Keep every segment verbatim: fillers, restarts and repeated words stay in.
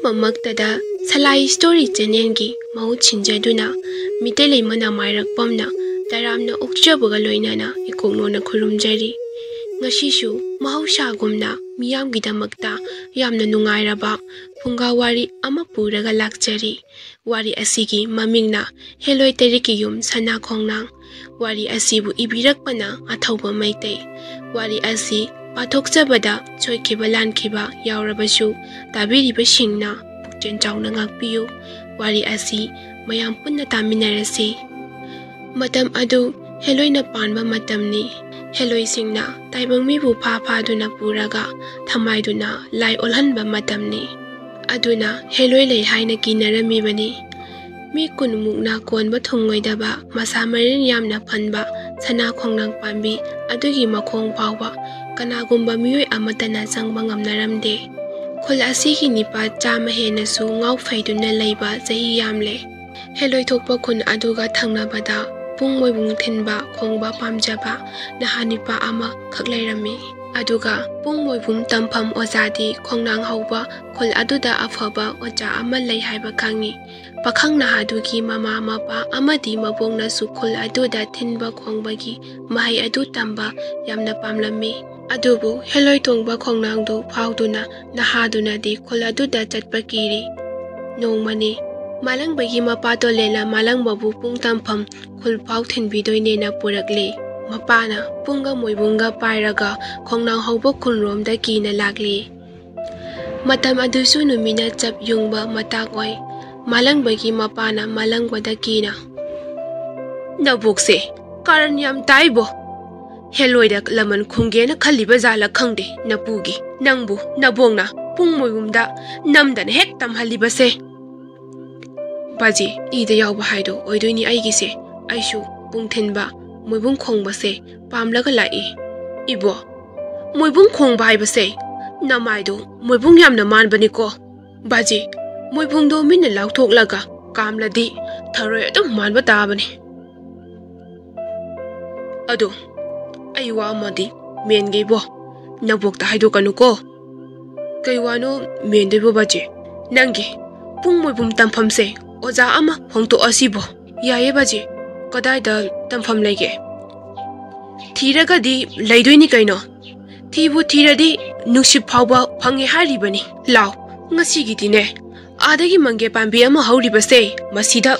ꯑꯍꯥꯟꯕꯃꯛꯇꯗ ꯁꯂꯥꯏ story ꯆꯦꯅꯦꯜꯒꯤ ꯃꯍꯨꯠ ꯁꯤꯟꯖꯗꯨꯅ ꯃꯤꯇꯩ ꯂꯩꯃ ꯅꯃꯥꯏꯔꯛꯄꯝꯅ ꯇꯔꯥꯝꯅ ꯑꯣꯛꯆꯕꯒ ꯂꯣꯏꯅꯅ ꯏꯀꯣꯛꯅꯣꯅ ꯈꯨꯔꯨꯝꯖꯔꯤ꯫ ꯉꯁꯤꯁꯨ ꯃꯍꯧꯁꯥꯒꯨꯝꯅ ꯃꯤꯌꯥꯝꯒꯤꯗꯃꯛꯇ ꯌꯥꯝꯅ ꯅꯨꯡꯉꯥꯏꯔꯕ ꯐꯨꯡꯒꯥ ꯋꯥꯔꯤ ꯑꯃ ꯄꯨꯔꯒ ꯂꯥꯛꯆꯔꯤ꯫ ꯋꯥꯔꯤ ꯑꯁꯤꯒꯤ ꯃꯃꯤꯡꯅ ꯍꯦꯂꯣꯏ ꯇꯔꯤꯛꯀꯤ ꯌꯨꯝ ꯁꯅꯥ ꯈꯣꯡꯅꯥꯡ꯫ ꯋꯥꯔꯤ ꯑꯁꯤꯕꯨ ꯏꯕꯤꯔꯛꯄꯅ ꯑꯊꯧꯕ ꯃꯩꯇꯩ꯫ ꯋꯥꯔꯤ ꯑꯁꯤ ꯄꯥꯊꯣꯛꯆꯕꯗ ꯁꯣꯏꯈꯤꯕ ꯂꯥꯟꯈꯤꯕ ꯌꯥꯎꯔꯕꯁꯨ ꯇꯥꯕꯤꯔꯤꯕꯁꯤꯡꯅ ꯄꯨꯛꯆꯦꯜ ꯆꯥꯎꯅ ꯉꯥꯛꯄꯤꯌꯨ꯫ ꯋꯥꯔꯤ ꯑꯁꯤ ꯃꯌꯥꯝ ꯄꯨꯟꯅ ꯇꯥꯃꯤꯟꯅꯔꯁꯤ꯫ ꯃꯇꯝ ꯑꯗꯨ ꯍꯦꯂꯣꯏꯅ ꯄꯥꯟꯕ ꯃꯇꯝꯅꯤ꯫ ꯍꯦꯂꯣꯏꯁꯤꯡꯅ ꯇꯥꯏꯕꯪ ꯃꯤꯕꯨ ꯐꯥ ꯐꯥꯗꯨꯅ ꯄꯨꯔꯒ ꯊꯝꯃꯥꯏꯗꯨꯅ ꯂꯥꯏ ꯑꯣꯜꯍꯟꯕ ꯃꯇꯝꯅꯤ꯫ ꯑꯗꯨꯅ ꯍꯦꯂꯣꯏ ꯂꯩ ꯍꯥꯏꯅ ꯀꯤꯅꯔꯝꯃꯤꯕꯅꯤ꯫ ꯃꯤ ꯀꯨꯟꯃꯨꯛꯅ ꯀꯣꯟꯕ ꯊꯨꯡꯉꯣꯏꯗꯕ ꯃꯁꯥ ꯃꯔꯦꯟ ꯌꯥꯝꯅ ꯐꯟꯕ ꯁꯅꯥ ꯈꯣꯡꯅꯥꯡ ꯄꯥꯝꯕꯤ ꯑꯗꯨꯒꯤ ꯃꯈꯣꯡ ꯐꯥꯎꯕ ꯀꯅꯥꯒꯨꯝꯕ ꯃꯤꯑꯣꯏ ꯑꯃꯠꯇꯅ ꯆꯪꯕ ꯉꯝꯅꯔꯝꯗꯦ꯫ ꯈꯨꯜ ꯑꯁꯤꯒꯤ ꯅꯤꯄꯥ ꯆꯥꯝꯃ ꯍꯦꯟꯅꯁꯨ ꯉꯥꯎ ꯐꯩꯗꯨꯅ ꯂꯩꯕ ꯆꯍꯤ ꯌꯥꯝꯂꯦ꯫ ꯍꯦꯂꯣꯏ ꯊꯣꯛꯄ ꯈꯨꯟ ꯑꯗꯨꯒ ꯊꯪꯅꯕꯗ ꯄꯨꯡ ꯃꯣꯏꯕꯨꯡ ꯊꯤꯟꯕ ꯈꯣꯡꯕ ꯄꯥꯝꯖꯕ ꯅꯍꯥ ꯅꯤꯄꯥ ꯑꯃꯈꯛ ꯂꯩꯔꯝꯃꯤ꯫ ꯑꯗꯨꯒ ꯄꯨꯡ ꯃꯣꯏꯕꯨꯡ ꯇꯝꯐꯝ ꯑꯣꯖꯥꯗꯤ ꯈꯣꯡꯅꯥꯡ ꯍꯧꯕ ꯈꯨꯜ ꯑꯗꯨꯗ ꯑꯐꯕ ꯑꯣꯖꯥ ꯑꯃ ꯂꯩ ꯍꯥꯏꯕ ꯈꯪꯉꯤ꯫ ꯄꯥꯈꯪ ꯅꯍꯥꯗꯨꯒꯤ ꯃꯃꯥ ꯃꯄꯥ ꯑꯃꯗꯤ ꯃꯕꯣꯛꯅꯁꯨ ꯈꯨꯜ ꯑꯗꯨꯗ ꯊꯤꯟꯕ ꯈꯣꯡꯕꯒꯤ ꯃꯍꯩ ꯑꯗꯨ ꯇꯝꯕ ꯌꯥꯝꯅ ꯄꯥꯝꯂꯝꯃꯤ꯫ ꯑꯗꯨꯕꯨ ꯍꯦꯂꯣꯏ ꯇꯣꯡꯕ ꯈꯣꯡꯅꯥꯡꯗꯨ ꯐꯥꯎꯗꯨꯅ ꯅꯍꯥꯗꯨꯅꯗꯤ ꯈꯨꯜ ꯑꯗꯨꯗ ꯆꯠꯄ ꯀꯤꯔꯤ꯫ ꯅꯣꯡꯃꯅꯤ ꯃꯥꯂꯪꯕꯒꯤ ꯃꯄꯥ ꯇꯣꯂꯦꯟꯅ ꯃꯥꯂꯪꯕꯕꯨ ꯄꯨꯡ ꯇꯝꯐꯝ ꯈꯨꯜ ꯐꯥꯎ ꯊꯤꯟꯕꯤꯗꯣꯏꯅꯦꯅ ꯄꯨꯔꯛꯂꯤ꯫ ꯃꯄꯥꯅ ꯄꯨꯡꯒ ꯃꯣꯏꯕꯨꯡꯒ ꯄꯥꯏꯔꯒ ꯈꯣꯡꯅꯥꯡ ꯍꯧꯕ ꯈꯨꯜꯔꯣꯝꯗ ꯀꯤꯅ ꯂꯥꯛꯂꯤ꯫ ꯃꯇꯝ ꯑꯗꯨꯁꯨ ꯅꯨꯃꯤꯠꯅ ꯆꯞ ꯌꯨꯡꯕ ꯃꯇꯥꯡ ꯑꯣꯏ꯫ ꯃꯥꯂꯪꯕꯒꯤ ꯃꯄꯥꯅ ꯃꯥꯂꯪꯕꯗ ꯀꯤꯅ, "ꯅꯕꯣꯛꯁꯦ ꯀꯥꯔꯟ ꯌꯥꯝ ꯇꯥꯏꯕꯣ꯫ ꯍꯦꯂꯣꯏꯗ ꯂꯃꯟ ꯈꯨꯝꯒꯦꯅ ꯈꯜꯂꯤꯕ ꯖꯥꯠꯂ ꯈꯪꯗꯦ ꯅꯄꯨꯒꯤ꯫ ꯅꯪꯕꯨ ꯅꯕꯣꯛꯅ ꯄꯨꯡ ꯃꯣꯏꯕꯨꯝꯗ ꯅꯝꯗꯅ ꯍꯦꯛ ꯇꯝꯍꯜꯂꯤꯕꯁꯦ?" "ꯕꯥꯖꯤ, ꯏꯗ ꯌꯥꯎꯕ ꯍꯥꯏꯗꯣ ꯑꯣꯏꯗꯣꯏꯅꯤ ꯑꯩꯒꯤꯁꯦ꯫ ꯑꯩꯁꯨ ꯄꯨꯡ ꯊꯤꯟꯕ, ꯃꯣꯏꯕꯨꯡ ꯈꯣꯡꯕꯁꯦ ꯄꯥꯝꯂꯒ ꯂꯥꯛꯏ꯫ ꯏꯕꯣ, ꯃꯣꯏꯕꯨꯡ ꯈꯣꯡꯕ ꯍꯥꯏꯕꯁꯦ ꯅꯃꯥꯏꯗꯣ ꯃꯣꯏꯕꯨꯡ ꯌꯥꯝꯅ ꯃꯥꯟꯕꯅꯤꯀꯣ꯫ ꯕꯥꯖꯤ, ꯃꯣꯏꯕꯨꯡꯗꯣ ꯃꯤꯠꯅ ꯂꯥꯎꯊꯣꯛꯂꯒ ꯀꯥꯝꯂꯗꯤ ꯊꯔꯣꯏ ꯑꯗꯨꯝ ꯃꯥꯟꯕ ꯇꯥꯕꯅꯤ꯫ ꯑꯗꯣ ꯑꯩ ꯋꯥ ꯑꯃꯗꯤ ꯃꯦꯟꯒꯦꯕꯣ, ꯅꯕꯣꯛꯇ ꯍꯥꯏꯗꯣꯛꯀꯅꯨꯀꯣ꯫" "ꯀꯩ ꯋꯥꯅꯣ ꯃꯦꯟꯗꯣꯏꯕꯣ ꯕꯥꯖꯤ?" ꯅꯪꯒꯤ ꯄꯨꯡ ꯃꯣꯏꯕꯨꯝ ꯇꯝꯐꯝꯁꯦ ꯑꯣꯖꯥ ꯑꯃ ꯍꯣꯡꯗꯣꯛꯑꯁꯤꯕꯣ꯫ ꯌꯥꯏꯌꯦ ꯕꯥꯖꯤ, ꯀꯗꯥꯏꯗ ꯇꯝꯐꯝ ꯂꯩꯒꯦ? ꯊꯤꯔꯒꯗꯤ ꯂꯩꯗꯣꯏꯅꯤ ꯀꯩꯅꯣ꯫ ꯊꯤꯕꯨ ꯊꯤꯔꯗꯤ ꯅꯨꯡꯁꯤꯠ ꯐꯥꯎꯕ ꯐꯪꯉꯦ ꯍꯥꯏꯔꯤꯕꯅꯤ꯫ ꯂꯥꯎ, ꯉꯁꯤꯒꯤꯗꯤꯅꯦ, ꯑꯥꯗꯒꯤ ꯃꯪꯒꯦ ꯄꯥꯝꯕꯤ ꯑꯃ ꯍꯧꯔꯤꯕꯁꯦ, ꯃꯁꯤꯗ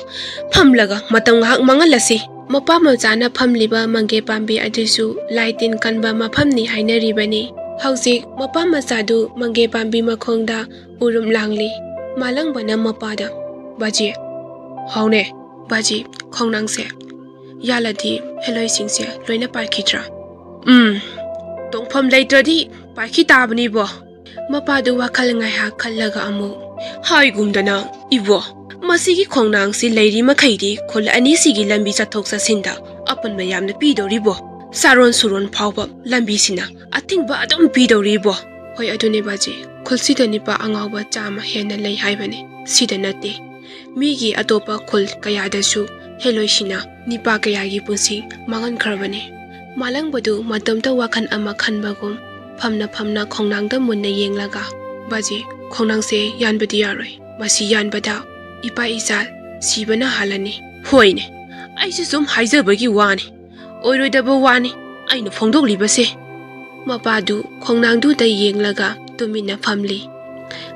ꯐꯝꯂꯒ ꯃꯇꯝ ꯉꯥꯏꯍꯥꯛ ꯃꯥꯡꯍꯜꯂꯁꯤ꯫ ꯃꯄꯥ ꯃꯆꯥꯅ ꯐꯝꯂꯤꯕ ꯃꯪꯒꯦ ꯄꯥꯝꯕꯤ ꯑꯗꯨꯁꯨ ꯂꯥꯏ ꯇꯤꯟ ꯀꯟꯕ ꯃꯐꯝꯅꯤ ꯍꯥꯏꯅꯔꯤꯕꯅꯤ꯫ ꯍꯧꯖꯤꯛ ꯃꯄꯥ ꯃꯆꯥꯗꯨ ꯃꯪꯒꯦ ꯄꯥꯝꯕꯤ ꯃꯈꯣꯡꯗ ꯎꯔꯨꯝ ꯂꯥꯡꯂꯤ꯫ ꯃꯥꯂꯪꯕꯅ ꯃꯄꯥꯗ, "ꯕꯥꯖꯤ, ꯍꯥꯎꯅꯦ, ꯕꯥꯖꯤ, ꯈꯣꯡꯅꯥꯡꯁꯦ ꯌꯥꯜꯂꯗꯤ ꯍꯦꯂꯣꯏꯁꯤꯡꯁꯦ ꯂꯣꯏꯅ ꯄꯥꯏꯈꯤꯗ꯭ꯔꯥ?" "ꯎꯝ, ꯇꯣꯡꯐꯝ ꯂꯩꯇ꯭ꯔꯗꯤ ꯄꯥꯏꯈꯤ ꯇꯥꯕꯅꯤꯕꯣ꯫" ꯃꯄꯥꯗꯨ ꯋꯥꯈꯜ ꯉꯥꯏꯍꯥꯛ ꯈꯜꯂꯒ ꯑꯃꯨꯛ, "ꯍꯥꯏꯒꯨꯝꯗꯅ, ꯏꯕꯣ, ꯃꯁꯤꯒꯤ ꯈꯣꯡꯅꯥꯡꯁꯤ ꯂꯩꯔꯤ ꯃꯈꯩꯗꯤ ꯈꯨꯜ ꯑꯅꯤꯁꯤꯒꯤ ꯂꯝꯕꯤ ꯆꯠꯊꯣꯛ ꯆꯠꯁꯤꯟꯗ ꯑꯄꯟꯕ ꯌꯥꯝꯅ ꯄꯤꯗꯧꯔꯤꯕꯣ꯫ ꯆꯥꯔꯣꯟ ꯁꯨꯔꯣꯟ ꯐꯥꯎꯕ ꯂꯝꯕꯤꯁꯤꯅ ꯑꯊꯤꯡꯕ ꯑꯗꯨꯝ ꯄꯤꯗꯧꯔꯤꯕꯣ꯫" "ꯍꯣꯏ, ꯑꯗꯨꯅꯦ ꯕꯥꯖꯤ, ꯈꯨꯜꯁꯤꯗ ꯅꯤꯄꯥ ꯑꯉꯥꯎꯕ ꯆꯥꯝꯃ ꯍꯦꯟꯅ ꯂꯩ ꯍꯥꯏꯕꯅꯤ꯫ ꯁꯤꯗ ꯅꯠꯇꯦ, ꯃꯤꯒꯤ ꯑꯇꯣꯞꯄ ꯈꯨꯜ ꯀꯌꯥꯗꯁꯨ ꯍꯦꯂꯣꯏꯁꯤꯅ ꯅꯤꯄꯥ ꯀꯌꯥꯒꯤ ꯄꯨꯟꯁꯤ ꯃꯥꯡꯍꯟꯈ꯭ꯔꯕꯅꯤ꯫" ꯃꯥꯂꯪꯕꯗꯨ ꯃꯇꯣꯝꯇ ꯋꯥꯈꯜ ꯑꯃ ꯈꯟꯕꯒꯨꯝ ꯐꯝꯅ ꯐꯝꯅ ꯈꯣꯡꯅꯥꯡꯗ ꯃꯨꯟꯅ ꯌꯦꯡꯂꯒ, "ꯕꯥꯖꯤ, ꯈꯣꯡꯅꯥꯡꯁꯦ ꯌꯥꯟꯕꯗꯤ ꯌꯥꯔꯣꯏ꯫ ꯃꯁꯤ ꯌꯥꯟꯕꯗ ꯏꯄꯥ ꯏꯆꯥ ꯁꯤꯕꯅ ꯍꯥꯜꯂꯅꯤ꯫" "ꯍꯣꯏꯅꯦ, ꯑꯩꯁꯨ ꯁꯨꯝ ꯍꯥꯏꯖꯕꯒꯤ ꯋꯥꯅꯤ꯫ ꯑꯣꯏꯔꯣꯏꯗꯕ ꯋꯥꯅꯤ ꯑꯩꯅ ꯐꯣꯡꯗꯣꯛꯂꯤꯕꯁꯦ꯫" ꯃꯄꯥꯗꯨ ꯈꯣꯡꯅꯥꯡꯗꯨꯗ ꯌꯦꯡꯂꯒ ꯇꯨꯃꯤꯟꯅ ꯐꯝꯂꯤ꯫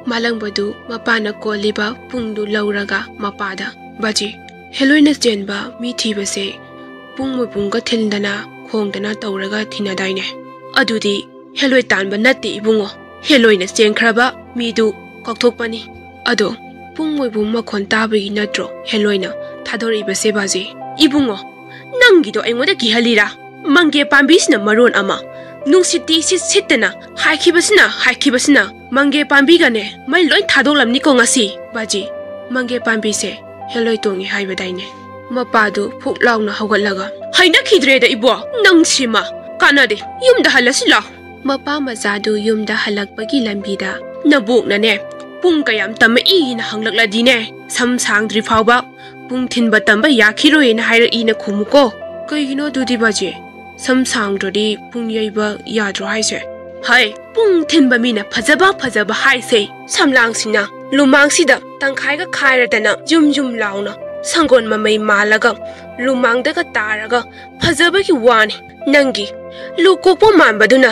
ꯃꯥꯂꯪꯕꯗꯨ ꯃꯄꯥꯅ ꯀꯣꯜꯂꯤꯕ ꯄꯨꯡꯗꯨ ꯂꯧꯔꯒ ꯃꯄꯥꯗ, "ꯕꯥꯖꯤ, ꯍꯦꯂꯣꯏꯅ ꯆꯦꯟꯕ ꯃꯤ ꯊꯤꯕꯁꯦ ꯄꯨꯡ ꯃꯣꯏꯕꯨꯡꯒ ꯊꯤꯟꯗꯅ ꯈꯣꯡꯗꯅ ꯇꯧꯔꯒ ꯊꯤꯅꯗꯥꯏꯅꯦ? ꯑꯗꯨꯗꯤ ꯍꯦꯂꯣꯏ ꯇꯥꯟꯕ ꯅꯠꯇꯦ ꯏꯕꯨꯡꯉꯣ꯫ ꯍꯦꯂꯣꯏꯅ ꯆꯦꯟꯈ꯭ꯔꯕ ꯃꯤꯗꯨ ꯀꯥꯎꯊꯣꯛꯄꯅꯤ꯫ ꯑꯗꯣ ꯄꯨꯡ ꯃꯣꯏꯕꯨꯡ ꯃꯈꯣꯟ ꯇꯥꯕꯒꯤ ꯅꯠꯇ꯭ꯔꯣ ꯍꯦꯂꯣꯏꯅ ꯊꯥꯗꯣꯔꯛꯏꯕꯁꯦ ꯕꯥꯖꯤ?" "ꯏꯕꯨꯡꯉꯣ, ꯅꯪꯒꯤꯗꯣ ꯑꯩꯉꯣꯟꯗ ꯀꯤꯍꯜꯂꯤꯔꯥ? ꯃꯪꯒꯦ ꯄꯥꯝꯕꯤꯁꯤꯅ ꯃꯔꯣꯟ ꯑꯃ ꯅꯨꯡꯁꯤꯠꯇꯤ ꯁꯤꯠ ꯁꯤꯠꯇꯅ ꯍꯥꯏꯈꯤꯕꯁꯤꯅ ꯍꯥꯏꯈꯤꯕꯁꯤꯅ ꯃꯪꯒꯦ ꯄꯥꯝꯕꯤꯒꯅꯦ ꯃꯩ ꯂꯣꯏ ꯊꯥꯗꯣꯛꯂꯝꯅꯤꯀꯣ ꯉꯁꯤ꯫ ꯕꯥꯖꯤ, ꯃꯪꯒꯦ ꯄꯥꯝꯕꯤꯁꯦ ꯍꯦꯂꯣꯏ ꯇꯣꯡꯉꯤ ꯍꯥꯏꯕꯗꯥꯏꯅꯦ?" ꯃꯄꯥꯗꯨ ꯐꯨꯛ ꯂꯥꯎꯅ ꯍꯧꯒꯠꯂꯒ, "ꯍꯩꯅꯈꯤꯗ꯭ꯔꯦꯗ ꯏꯕꯣ, ꯅꯪꯁꯤꯃ! ꯀꯥꯟꯅꯗꯦ, ꯌꯨꯝꯗ ꯍꯜꯂꯁꯤ ꯂꯥꯎ꯫" ꯃꯄꯥ ꯃꯆꯥꯗꯨ ꯌꯨꯝꯗ ꯍꯜꯂꯛꯄꯒꯤ ꯂꯝꯕꯤꯗ, "ꯅꯕꯣꯛꯅꯅꯦ ꯄꯨꯡ ꯀꯌꯥꯝ ꯇꯝꯃꯛꯏꯅ ꯍꯪꯂꯛꯂꯗꯤꯅꯦ, ꯁꯝ ꯁꯥꯡꯗ꯭ꯔꯤ ꯐꯥꯎꯕ ꯄꯨꯡ ꯊꯤꯟꯕ ꯇꯝꯕ ꯌꯥꯈꯤꯔꯣꯏꯅ ꯍꯥꯏꯔꯛꯏꯅ ꯈꯨꯝꯃꯨꯀꯣ꯫" "ꯀꯩꯒꯤꯅꯣ ꯑꯗꯨꯗꯤ ꯕꯥꯖꯤ? ꯁꯝ ꯁꯥꯡꯗ꯭ꯔꯗꯤ ꯄꯨꯡ ꯌꯩꯕ ꯌꯥꯗ꯭ꯔꯣ ꯍꯥꯏꯁꯦ?" ꯍꯩ, ꯄꯨꯡ ꯊꯤꯟꯕ ꯃꯤꯅ ꯐꯖꯕ ꯐꯖꯕ ꯍꯥꯏꯁꯦ꯫ ꯁꯝꯂꯥꯡꯁꯤꯅ ꯂꯨꯃꯥꯡꯁꯤꯗ ꯇꯪꯈꯥꯏꯒ ꯈꯥꯏꯔꯗꯅ ꯌꯨꯝ ꯌꯨꯝ ꯂꯥꯎꯅ ꯁꯪꯒꯣꯜ ꯃꯃꯩ ꯃꯥꯜꯂꯒ ꯂꯨꯃꯥꯡꯗꯒ ꯇꯥꯔꯒ ꯐꯖꯕꯒꯤ ꯋꯥꯅꯤ꯫ ꯅꯪꯒꯤ ꯂꯨ ꯀꯣꯛꯄ ꯃꯥꯟꯕꯗꯨꯅ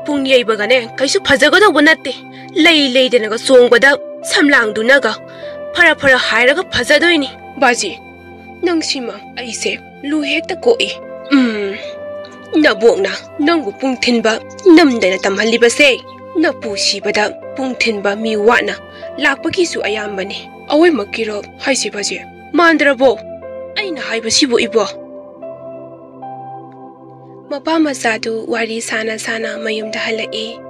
ꯄꯨꯡ ꯌꯩꯕꯒꯅꯦ ꯀꯩꯁꯨ ꯐꯖꯒꯗꯧꯕ ꯅꯠꯇꯦ꯫ ꯂꯩ ꯂꯩꯗꯅꯒ ꯆꯣꯡꯕꯗ ꯁꯝꯂꯥꯡꯗꯨꯅꯒ ꯐꯔ ꯐꯔ ꯍꯥꯏꯔꯒ ꯐꯖꯗꯣꯏꯅꯤ꯫ ꯕꯥꯖꯤ, ꯅꯪꯁꯤꯃ ꯑꯩꯁꯦ ꯂꯨ ꯍꯦꯛꯇ ꯀꯣꯛꯏ꯫ ꯎꯝ, ꯅꯕꯣꯛꯅ ꯅꯪꯕꯨ ꯄꯨꯡ ꯊꯤꯟꯕ ꯅꯝꯗꯅ ꯇꯝꯍꯜꯂꯤꯕꯁꯦ ꯅꯄꯨ ꯁꯤꯕꯗ ꯄꯨꯡ ꯊꯤꯟꯕ ꯃꯤ ꯋꯥꯠꯅ ꯂꯥꯛꯄꯒꯤꯁꯨ ꯑꯌꯥꯝꯕꯅꯤ꯫ ꯑꯋꯣꯏꯃꯛꯀꯤꯔꯣ ꯍꯥꯏꯁꯤꯕꯁꯦ? ꯃꯥꯟꯗ꯭ꯔꯕꯣ ꯑꯩꯅ ꯍꯥꯏꯕꯁꯤꯕꯨ ꯏꯕꯣ? ꯃꯄꯥ ꯃꯆꯥꯗꯨ ꯋꯥꯔꯤ ꯁꯥꯅ ꯁꯥꯅ ꯃꯌꯨꯝꯗ ꯍꯜꯂꯛꯏ꯫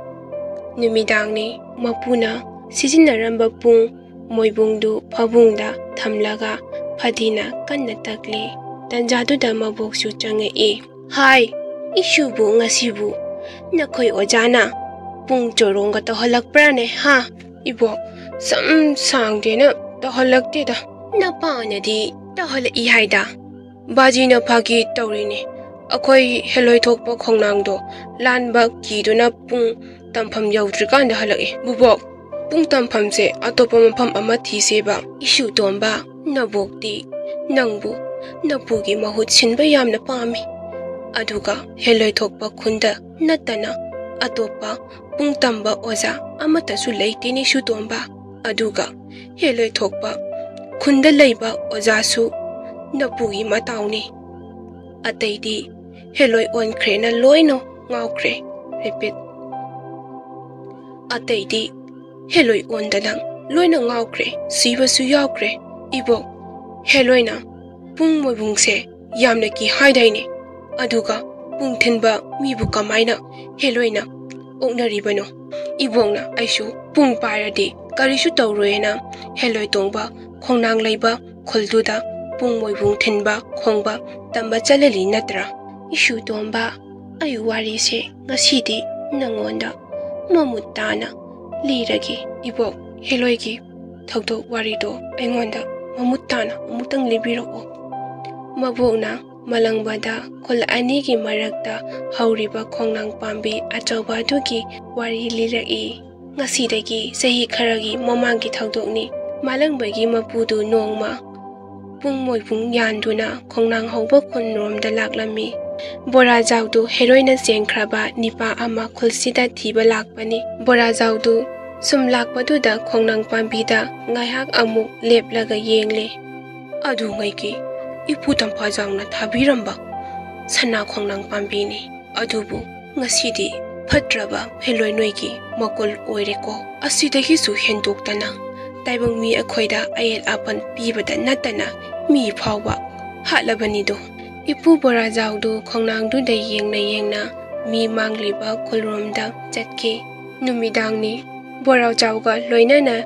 ꯅꯨꯃꯤꯗꯥꯡꯅꯤ꯫ ꯃꯄꯨꯅ ꯁꯤꯖꯤꯟꯅꯔꯝꯕ ꯄꯨꯡ ꯃꯣꯏꯕꯨꯡꯗꯨ ꯐꯕꯨꯡꯗ ꯊꯝꯂꯒ ꯐꯗꯤꯅ ꯀꯟꯅ ꯇꯛꯂꯤ꯫ ꯇꯟꯖꯥꯗꯨꯗ ꯃꯕꯣꯛꯁꯨ ꯆꯪꯉꯛꯏ꯫ ꯍꯥꯏ, ꯏꯁꯨꯕꯨ ꯉꯁꯤꯕꯨ ꯅꯈꯣꯏ ꯑꯣꯖꯥꯅ ꯄꯨꯡ ꯆꯣꯔꯣꯡꯒ ꯇꯧꯍꯜꯂꯛꯄ꯭ꯔꯥꯅꯦ, ꯍꯥ? ꯏꯕꯣꯛ, ꯁꯝ ꯁꯥꯡꯗꯦꯅ ꯇꯧꯍꯜꯂꯛꯇꯦꯗ꯫ ꯅꯄꯥꯅꯗꯤ ꯇꯧꯍꯜꯂꯛꯏ ꯍꯥꯏꯗ꯫ ꯕꯥꯖꯤꯅ ꯐꯥꯒꯤ ꯇꯧꯔꯤꯅꯤ꯫ ꯑꯩꯈꯣꯏ ꯍꯦꯂꯣꯏ ꯊꯣꯛꯄ ꯈꯣꯡꯅꯥꯡꯗꯣ ꯂꯥꯟꯕ ꯀꯤꯗꯨꯅ ꯄꯨꯡ ꯇꯝꯐꯝ ꯌꯧꯗ꯭ꯔꯤꯀꯥꯟꯗ ꯍꯜꯂꯛꯏ꯫ ꯕꯨꯕꯣꯛ, ꯄꯨꯡ ꯇꯝꯐꯝꯁꯦ ꯑꯇꯣꯞꯄ ꯃꯐꯝ ꯑꯃ ꯊꯤꯁꯦꯕ꯫ ꯏꯁꯨ ꯇꯣꯝꯕ, ꯅꯕꯣꯛꯇꯤ ꯅꯪꯕꯨ ꯅꯄꯨꯒꯤ ꯃꯍꯨꯠ ꯁꯤꯟꯕ ꯌꯥꯝꯅ ꯄꯥꯝꯃꯤ꯫ ꯑꯗꯨꯒ ꯍꯦꯂꯣꯏ ꯊꯣꯛꯄ ꯈꯨꯟꯗ ꯅꯠꯇꯅ ꯑꯇꯣꯞꯄ ꯄꯨꯡ ꯇꯝꯕ ꯑꯣꯖꯥ ꯑꯃꯠꯇꯁꯨ ꯂꯩꯇꯦꯅꯦ ꯏꯁꯨ ꯇꯣꯝꯕ꯫ ꯑꯗꯨꯒ ꯍꯦꯂꯣꯏ ꯊꯣꯛꯄ ꯈꯨꯟꯗ ꯂꯩꯕ ꯑꯣꯖꯥꯁꯨ ꯅꯄꯨꯒꯤ ꯃꯇꯥꯎꯅꯤ꯫ ꯑꯇꯩꯗꯤ ꯍꯦꯂꯣꯏ ꯑꯣꯟꯈ꯭ꯔꯦꯅ ꯂꯣꯏꯅ ꯉꯥꯎꯈ꯭ꯔꯦ꯫ Repeat. ꯑꯇꯩꯗꯤ ꯍꯦꯂꯣꯏ ꯑꯣꯟꯗꯅ ꯂꯣꯏꯅ ꯉꯥꯎꯈ꯭ꯔꯦ, ꯁꯤꯕꯁꯨ ꯌꯥꯎꯈ꯭ꯔꯦ꯫ ꯏꯕꯣꯛ, ꯍꯦꯂꯣꯏꯅ ꯄꯨꯡ ꯃꯣꯏꯕꯨꯡꯁꯦ ꯌꯥꯝꯅ ꯀꯤ ꯍꯥꯏꯗꯥꯏꯅꯦ? ꯑꯗꯨꯒ ꯄꯨꯡ ꯊꯤꯟꯕ ꯃꯤꯕꯨ ꯀꯃꯥꯏꯅ ꯍꯦꯂꯣꯏꯅ ꯑꯣꯛꯅꯔꯤꯕꯅꯣ? ꯏꯕꯣꯛꯅ ꯑꯩꯁꯨ ꯄꯨꯡ ꯄꯥꯏꯔꯗꯤ ꯀꯔꯤꯁꯨ ꯇꯧꯔꯣꯏꯅ ꯍꯦꯂꯣꯏ ꯇꯣꯡꯕ ꯈꯣꯡꯅꯥꯡ ꯂꯩꯕ ꯈꯨꯜꯗꯨꯗ ꯄꯨꯡ ꯃꯣꯏꯕꯨꯡ ꯊꯤꯟꯕ ꯈꯣꯡꯕ ꯇꯝꯕ ꯆꯠꯂꯂꯤ ꯅꯠꯇ꯭ꯔꯥ? ꯏꯁꯨ ꯇꯣꯝꯕ, ꯑꯩ ꯋꯥꯔꯤꯁꯦ ꯉꯁꯤꯗꯤ ꯅꯪꯉꯣꯟꯗ ꯃꯃꯨꯠ ꯇꯥꯅ ꯂꯤꯔꯒꯦ꯫ ꯏꯕꯣꯛ, ꯍꯦꯂꯣꯏꯒꯤ ꯊꯧꯗꯣꯛ ꯋꯥꯔꯤꯗꯣ ꯑꯩꯉꯣꯟꯗ ꯃꯃꯨꯠ ꯇꯥꯅ ꯑꯃꯨꯛꯇꯪ ꯂꯤꯕꯤꯔꯛꯑꯣ꯫ ꯃꯕꯣꯛꯅ ꯃꯂꯪꯕꯗ ꯈꯨꯜ ꯑꯅꯤꯒꯤ ꯃꯔꯛꯇ ꯍꯧꯔꯤꯕ ꯈꯣꯡꯅꯥꯡ ꯄꯥꯝꯕꯤ ꯑꯆꯧꯕ ꯑꯗꯨꯒꯤ ꯋꯥꯔꯤ ꯂꯤꯔꯛꯏ꯫ ꯉꯁꯤꯗꯒꯤ ꯆꯍꯤ ꯈꯔꯒꯤ ꯃꯃꯥꯡꯒꯤ ꯊꯧꯗꯣꯛꯅꯤ꯫ ꯃꯥꯂꯪꯕꯒꯤ ꯃꯄꯨꯗꯨ ꯅꯣꯡꯃ ꯄꯨꯡ ꯃꯣꯏꯕꯨꯡ ꯌꯥꯟꯗꯨꯅ ꯈꯣꯡꯅꯥꯡ ꯍꯧꯕ ꯈꯨꯟꯔꯣꯝꯗ ꯂꯥꯛꯂꯝꯃꯤ꯫ ꯕꯣꯔꯥꯖꯥꯎꯗꯨ ꯍꯦꯔꯣꯏꯅ ꯆꯦꯟꯈ꯭ꯔꯕ ꯅꯤꯄꯥ ꯑꯃ ꯈꯨꯜꯁꯤꯗ ꯊꯤꯕ ꯂꯥꯛꯄꯅꯤ꯫ ꯕꯣꯔꯥꯖꯥꯎꯗꯨ ꯁꯨꯝ ꯂꯥꯛꯄꯗꯨꯗ ꯈꯣꯡꯅꯥꯡ ꯄꯥꯝꯕꯤꯗ ꯉꯥꯏꯍꯥꯛ ꯑꯃꯨꯛ ꯂꯦꯞꯂꯒ ꯌꯦꯡꯂꯦ꯫ ꯑꯗꯨꯉꯩꯒꯤ ꯏꯄꯨ ꯇꯝꯐꯥꯖꯥꯎꯅ ꯊꯥꯕꯤꯔꯝꯕ ꯁꯅꯥ ꯈꯣꯡꯅꯥꯡ ꯄꯥꯝꯕꯤꯅꯤ꯫ ꯑꯗꯨꯕꯨ ꯉꯁꯤꯗꯤ ꯐꯠꯇ꯭ꯔꯕ ꯍꯦꯂꯣꯏ ꯅꯣꯏꯒꯤ ꯃꯀꯨꯜ ꯑꯣꯏꯔꯦꯀꯣ꯫ ꯑꯁꯤꯗꯒꯤꯁꯨ ꯍꯦꯟꯗꯣꯛꯇꯅ ꯇꯥꯏꯕꯪ ꯃꯤ ꯑꯩꯈꯣꯏꯗ ꯑꯌꯦꯠ ꯑꯄꯟ ꯄꯤꯕꯗ ꯅꯠꯇꯅ ꯃꯤ ꯐꯥꯎꯕ ꯍꯥꯠꯂꯕꯅꯤꯗꯣ꯫ ꯏꯄꯨ ꯕꯣꯔꯥꯖꯥꯎꯗꯨ ꯈꯣꯡꯅꯥꯡꯗꯨꯗ ꯌꯦꯡꯅ ꯌꯦꯡꯅ ꯃꯤ ꯃꯥꯡꯂꯤꯕ ꯈꯨꯜꯔꯣꯝꯗ ꯆꯠꯈꯤ꯫ ꯅꯨꯃꯤꯗꯥꯡꯅꯤ꯫ ꯕꯣꯔꯥꯖꯥꯎꯒ ꯂꯣꯏꯅꯅ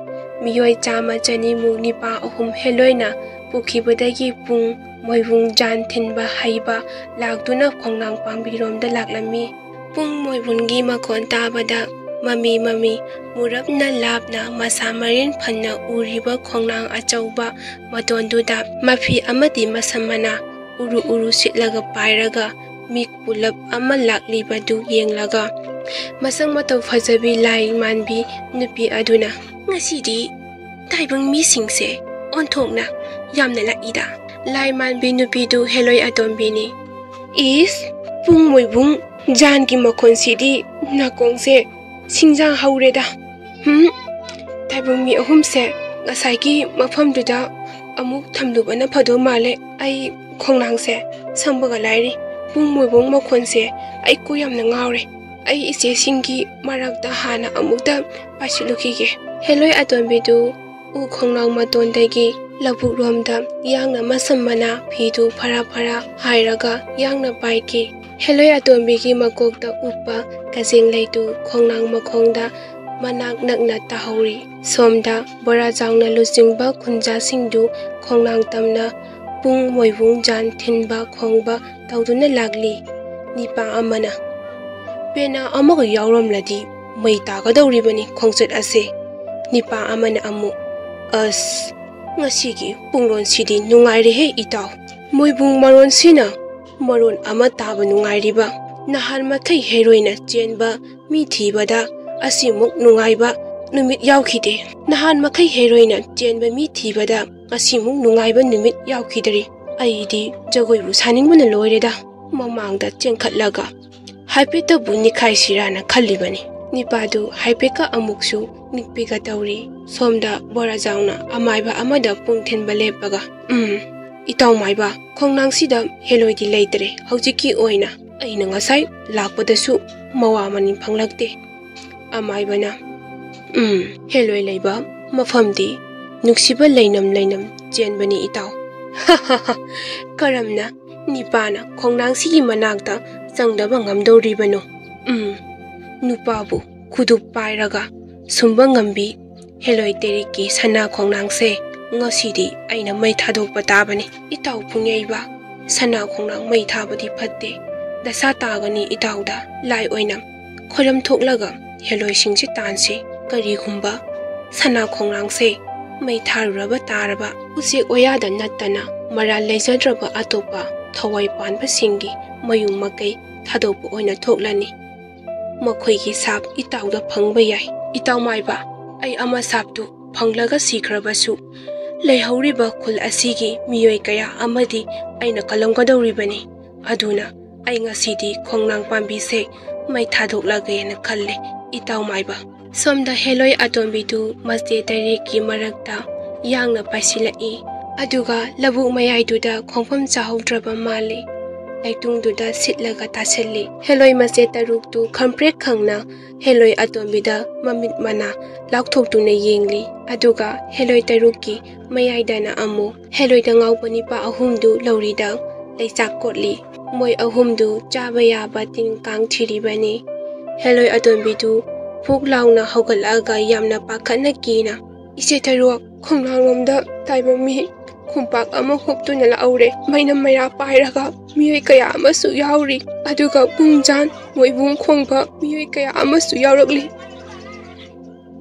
ꯃꯤꯑꯣꯏ ꯆꯥꯝꯃ ꯆꯅꯤꯃꯨꯛ ꯅꯤꯄꯥ ꯑꯍꯨꯝ ꯍꯦꯂꯣꯏꯅ ꯄꯨꯈꯤꯕꯗꯒꯤ ꯄꯨꯡ ꯃꯣꯏꯕꯨꯡ ꯖꯥꯟ ꯊꯤꯟꯕ ꯍꯩꯕ ꯂꯥꯛꯇꯨꯅ ꯈꯣꯡꯅꯥꯡ ꯄꯥꯝꯕꯤꯔꯣꯝꯗ ꯂꯥꯛꯂꯝꯃꯤ꯫ ꯄꯨꯡ ꯃꯣꯏꯕꯨꯡꯒꯤ ꯃꯈꯣꯟ ꯇꯥꯕꯗ ꯃꯃꯤ ꯃꯃꯤ ꯃꯨꯔꯞꯅ ꯂꯥꯞꯅ ꯃꯁꯥ ꯃꯔꯦꯟ ꯐꯅ ꯎꯔꯤꯕ ꯈꯣꯡꯅꯥꯡ ꯑꯆꯧꯕ ꯃꯇꯣꯟꯗꯨꯗ ꯃꯐꯤ ꯑꯃꯗꯤ ꯃꯁꯝ ꯃꯅꯥ ꯎꯔꯨ ꯎꯔꯨ ꯁꯤꯠꯂꯒ ꯄꯥꯏꯔꯒ ꯃꯤ ꯄꯨꯂꯞ ꯑꯃ ꯂꯥꯛꯂꯤꯕꯗꯨ ꯌꯦꯡꯂꯒ ꯃꯁꯛ ꯃꯇꯧ ꯐꯖꯕꯤ ꯂꯥꯏ ꯃꯥꯟꯕꯤ ꯅꯨꯄꯤ ꯑꯗꯨꯅ, "ꯉꯁꯤꯗꯤ ꯇꯥꯏꯕꯪ ꯃꯤꯁꯤꯡꯁꯦ ꯑꯣꯟꯊꯣꯛꯅ ꯌꯥꯝꯅ ꯂꯥꯛꯏꯗ꯫" ꯂꯥꯏ ꯃꯥꯟꯕꯤ ꯅꯨꯄꯤꯗꯨ ꯍꯦꯂꯣꯏ ꯑꯇꯣꯝꯕꯤꯅꯤ꯫ "ꯏꯁ, ꯄꯨꯡ ꯃꯣꯏꯕꯨꯡ ꯖꯥꯟꯒꯤ ꯃꯈꯣꯟꯁꯤꯗꯤ ꯅꯥꯀꯣꯡꯁꯦ ꯁꯤꯡꯖꯥ ꯍꯧꯔꯦꯗ꯫ ꯍꯨꯝ, ꯇꯥꯏꯕꯪ ꯃꯤ ꯑꯍꯨꯝꯁꯦ ꯉꯁꯥꯏꯒꯤ ꯃꯐꯝꯗꯨꯗ ꯑꯃꯨꯛ ꯊꯝꯂꯨꯕꯅ ꯐꯗꯧ ꯃꯥꯜꯂꯦ꯫ ꯑꯩ ꯈꯣꯡꯅꯥꯡꯁꯦ ꯁꯝꯕꯒ ꯂꯥꯏꯔꯤ꯫ ꯄꯨꯡ ꯃꯣꯏꯕꯨꯡ ꯃꯈꯣꯟꯁꯦ ꯑꯩ ꯀꯣꯛ ꯌꯥꯝꯅ ꯉꯥꯎꯔꯦ꯫ ꯑꯩ ꯏꯆꯦꯁꯤꯡꯒꯤ ꯃꯔꯛꯇ ꯍꯥꯟꯅ ꯑꯃꯨꯛꯇ ꯄꯥꯏꯁꯤꯜꯂꯨꯈꯤꯒꯦ꯫" ꯍꯦꯂꯣꯏ ꯑꯇꯣꯟꯕꯤꯗꯨ ꯎ ꯈꯣꯡꯅꯥꯡ ꯃꯇꯣꯟꯗꯒꯤ ꯂꯧꯕꯨꯛꯂꯣꯝꯗ ꯌꯥꯡꯅ ꯃꯁꯝ ꯃꯅꯥ ꯐꯤꯗꯨ ꯐꯔꯥ ꯐꯔꯥ ꯍꯥꯏꯔꯒ ꯌꯥꯡꯅ ꯄꯥꯏꯈꯤ꯫ ꯍꯦꯂꯣꯏ ꯑꯇꯣꯟꯕꯤꯒꯤ ꯃꯀꯣꯛꯇ ꯎꯞꯄ ꯀꯖꯦꯡ ꯂꯩꯗꯨ ꯈꯣꯡꯅꯥꯡ ꯃꯈꯣꯡꯗ ꯃꯅꯥꯛ ꯅꯛꯅ ꯇꯥꯍꯧꯔꯤ꯫ ꯁꯣꯝꯗ ꯕꯣꯔꯥꯖꯥꯎꯅ ꯂꯨꯆꯤꯡꯕ ꯈꯨꯟꯖꯥꯁꯤꯡꯗꯨ ꯈꯣꯡꯅꯥꯡ ꯇꯝꯅ ꯄꯨꯡ ꯃꯣꯏꯕꯨꯡ ꯖꯥꯟ ꯊꯤꯟꯕ ꯈꯣꯡꯕ ꯇꯧꯗꯨꯅ ꯂꯥꯛꯂꯤ꯫ ꯅꯤꯄꯥ ꯑꯃꯅ, "ꯄꯦꯅꯥ ꯑꯃꯒ ꯌꯥꯎꯔꯝꯂꯗꯤ ꯃꯩ ꯇꯥꯒꯗꯧꯔꯤꯕꯅꯤ ꯈꯣꯡꯆꯠ ꯑꯁꯦ꯫" ꯅꯤꯄꯥ ꯑꯃꯅ ꯑꯃꯨꯛ, "ꯑꯁ, ꯉꯁꯤꯒꯤ ꯄꯨꯡꯂꯣꯟꯁꯤꯗꯤ ꯅꯨꯡꯉꯥꯏꯔꯦꯍꯦ ꯏꯇꯥꯎ꯫ ꯃꯣꯏꯕꯨꯡ ꯃꯔꯣꯟꯁꯤꯅ ꯃꯔꯣꯟ ꯑꯃ ꯇꯥꯕ ꯅꯨꯡꯉꯥꯏꯔꯤꯕ꯫ ꯅꯍꯥꯟ ꯃꯈꯩ ꯍꯦꯔꯣꯏꯅ ꯆꯦꯟꯕ ꯃꯤ ꯊꯤꯕꯗ ꯑꯁꯤꯃꯨꯛ ꯅꯨꯡꯉꯥꯏꯕ ꯅꯨꯃꯤꯠ ꯌꯥꯎꯈꯤꯗꯦ꯫ ꯅꯍꯥꯟ ꯃꯈꯩ ꯍꯦꯔꯣꯏꯅ ꯆꯦꯟꯕ ꯃꯤ ꯊꯤꯕꯗ ꯉꯁꯤꯃꯨꯛ ꯅꯨꯡꯉꯥꯏꯕ ꯅꯨꯃꯤꯠ ꯌꯥꯎꯈꯤꯗ꯭ꯔꯤ꯫ ꯑꯩꯗꯤ ꯖꯒꯣꯏꯕꯨ ꯁꯥꯅꯤꯡꯕꯅ ꯂꯣꯏꯔꯦꯗ꯫ ꯃꯃꯥꯡꯗ ꯆꯦꯟꯈꯠꯂꯒ ꯍꯥꯏꯐꯦꯠꯇꯕꯨ ꯅꯤꯛꯈꯥꯏꯁꯤꯔꯥꯅ ꯈꯜꯂꯤꯕꯅꯤ꯫ ꯅꯤꯄꯥꯗꯨ ꯍꯥꯏꯐꯦꯠꯀ ꯑꯃꯨꯛꯁꯨ ꯅꯤꯛꯄꯤꯒ ꯇꯧꯔꯤ꯫ ꯁꯣꯝꯗ ꯕꯣꯔꯥꯖꯥꯎꯅ ꯑꯃꯥꯏꯕ ꯑꯃꯗ ꯄꯨꯡ ꯊꯤꯟꯕ ꯂꯦꯞꯄꯒ, "ꯎꯝ, ꯏꯇꯥꯎ ꯃꯥꯏꯕ, ꯈꯣꯡꯅꯥꯡꯁꯤꯗ ꯍꯦꯂꯣꯏꯗꯤ ꯂꯩꯇ꯭ꯔꯦ꯫ ꯍꯧꯖꯤꯛꯀꯤ ꯑꯣꯏꯅ ꯑꯩꯅ ꯉꯁꯥꯏ ꯂꯥꯛꯄꯗꯁꯨ ꯃꯋꯥ ꯃꯅꯤꯡ ꯐꯪꯂꯛꯇꯦ꯫" ꯑꯃꯥꯏꯕꯅ, "ꯎꯝ, ꯍꯦꯂꯣꯏ ꯂꯩꯕ ꯃꯐꯝꯗꯤ ꯅꯨꯡꯁꯤꯕ ꯂꯩꯅꯝ ꯂꯩꯅꯝ ꯆꯦꯟꯕꯅꯤ ꯏꯇꯥꯎ꯫" "ꯀꯔꯝꯅ ꯅꯤꯄꯥꯅ ꯈꯣꯡꯅꯥꯡꯁꯤꯒꯤ ꯃꯅꯥꯛꯇ ꯆꯪꯗꯕ ꯉꯝꯗꯧꯔꯤꯕꯅꯣ?" "ꯎꯝ, ꯅꯨꯄꯥꯕꯨ ꯈꯨꯗꯨꯞ ꯄꯥꯏꯔꯒ ꯁꯨꯝꯕ ꯉꯝꯕꯤ ꯍꯦꯂꯣꯏ ꯇꯦꯔꯤꯛꯀꯤ ꯁꯅꯥ ꯈꯣꯡꯅꯥꯡꯁꯦ ꯉꯁꯤꯗꯤ ꯑꯩꯅ ꯃꯩ ꯊꯥꯗꯣꯛꯄ ꯇꯥꯕꯅꯤ꯫" "ꯏꯇꯥꯎ ꯄꯨꯡꯌꯩꯕ, ꯁꯅꯥ ꯈꯣꯡꯅꯥꯡ ꯃꯩ ꯊꯥꯕꯗꯤ ꯐꯠꯇꯦ꯫ ꯗꯁꯥ ꯇꯥꯒꯅꯤ ꯏꯇꯥꯎꯗ꯫ ꯂꯥꯏ ꯑꯣꯏꯅ ꯈꯣꯏꯔꯝ ꯊꯣꯛꯂꯒ ꯍꯦꯂꯣꯏꯁꯤꯡꯁꯤ ꯇꯥꯟꯁꯤ꯫ ꯀꯔꯤꯒꯨꯝꯕ ꯁꯅꯥ ꯈꯣꯡꯅꯥꯡꯁꯦ ꯃꯩ ꯊꯥꯔꯨꯔꯕ ꯇꯥꯔꯕ, ꯎꯆꯦꯛ ꯋꯥꯌꯥꯗ ꯅꯠꯇꯅ ꯃꯔꯥꯜ ꯂꯩꯖꯗ꯭ꯔꯕ ꯑꯇꯣꯞꯄ ꯊꯋꯥꯏ ꯄꯥꯟꯕꯁꯤꯡꯒꯤ ꯃꯌꯨꯝ ꯃꯀꯩ ꯊꯥꯗꯣꯛꯄ ꯑꯣꯏꯅ ꯊꯣꯛꯂꯅꯤ꯫ ꯃꯈꯣꯏꯒꯤ ꯁꯥꯞ ꯏꯇꯥꯎꯗ ꯐꯪꯕ ꯌꯥꯏ꯫" "ꯏꯇꯥꯎ ꯃꯥꯏꯕ, ꯑꯩ ꯑꯃ ꯁꯥꯞꯇꯨ ꯐꯪꯂꯒ ꯁꯤꯈ꯭ꯔꯕꯁꯨ, ꯂꯩꯍꯧꯔꯤꯕ ꯈꯨꯜ ꯑꯁꯤꯒꯤ ꯃꯤꯑꯣꯏ ꯀꯌꯥ ꯑꯃꯗꯤ ꯑꯩꯅ ꯀꯜꯂꯝꯒꯗꯧꯔꯤꯕꯅꯤ꯫ ꯑꯗꯨꯅ ꯑꯩ ꯉꯁꯤꯗꯤ ꯈꯣꯡꯅꯥꯡ ꯄꯥꯝꯕꯤꯁꯦ ꯃꯩ ꯊꯥꯗꯣꯛꯂꯒꯦꯅ ꯈꯜꯂꯦ, ꯏꯇꯥꯎ ꯃꯥꯏꯕ꯫" ꯁꯣꯝꯗ ꯍꯦꯂꯣꯏ ꯑꯇꯣꯝꯕꯤꯗꯨ ꯃꯆꯦ ꯇꯔꯦꯠꯀꯤ ꯃꯔꯛꯇ ꯌꯥꯡꯅ ꯄꯥꯏꯁꯤꯜꯂꯛꯏ꯫ ꯑꯗꯨꯒ ꯂꯧꯕꯨꯛ ꯃꯌꯥꯏꯗꯨꯗ ꯈꯣꯡꯐꯝ ꯆꯥꯍꯧꯗ꯭ꯔꯕ ꯃꯥꯜꯂꯤ꯫ ꯂꯩꯇꯨꯡꯗꯨꯗ ꯁꯤꯠꯂꯒ ꯇꯥꯁꯤꯜꯂꯤ꯫ ꯍꯦꯂꯣꯏ ꯃꯆꯦ ꯇꯔꯨꯛꯇꯨ ꯈꯝꯄ꯭ꯔꯦꯛ ꯈꯪꯅ ꯍꯦꯂꯣꯏ ꯑꯇꯣꯝꯕꯤꯗ ꯃꯃꯤꯠ ꯃꯅꯥ ꯂꯥꯎꯊꯣꯛꯇꯨꯅ ꯌꯦꯡꯂꯤ꯫ ꯑꯗꯨꯒ ꯍꯦꯂꯣꯏ ꯇꯔꯨꯛꯀꯤ ꯃꯌꯥꯏꯗꯅ ꯑꯃꯨꯛ ꯍꯦꯂꯣꯏꯗ ꯉꯥꯎꯕ ꯅꯤꯄꯥ ꯑꯍꯨꯝꯗꯨ ꯂꯧꯔꯤꯗ ꯂꯩꯆꯥꯛ ꯀꯣꯠꯂꯤ꯫ ꯃꯣꯏ ꯑꯍꯨꯝꯗꯨ ꯆꯥꯕ ꯌꯥꯕ ꯇꯤꯟ ꯀꯥꯡ ꯊꯤꯔꯤꯕꯅꯤ꯫ ꯍꯦꯂꯣꯏ ꯑꯇꯣꯝꯕꯤꯗꯨ ꯐꯨꯛ ꯂꯥꯎꯅ ꯍꯧꯒꯠꯂꯛꯑꯒ ꯌꯥꯝꯅ ꯄꯥꯈꯠꯅ ꯀꯤꯅ, "ꯏꯆꯦ ꯇꯔꯨꯛ, ꯈꯣꯡꯅꯥꯡꯂꯣꯝꯗ ꯇꯥꯏꯕꯪ ꯃꯤ ꯈꯣꯡꯄꯥꯛ ꯑꯃ ꯍꯨꯞꯇꯨꯅ ꯂꯥꯛꯍꯧꯔꯦ꯫ ꯃꯩꯅ ꯃꯩꯔꯥ ꯄꯥꯏꯔꯒ ꯃꯤꯑꯣꯏ ꯀꯌꯥ ꯑꯃꯁꯨ ꯌꯥꯎꯔꯤ꯫ ꯑꯗꯨꯒ ꯄꯨꯡꯖꯥꯟ ꯃꯣꯏꯕꯨꯡ ꯈꯣꯡꯕ ꯃꯤꯑꯣꯏ ꯀꯌꯥ ꯑꯃꯁꯨ ꯌꯥꯎꯔꯛꯂꯤ꯫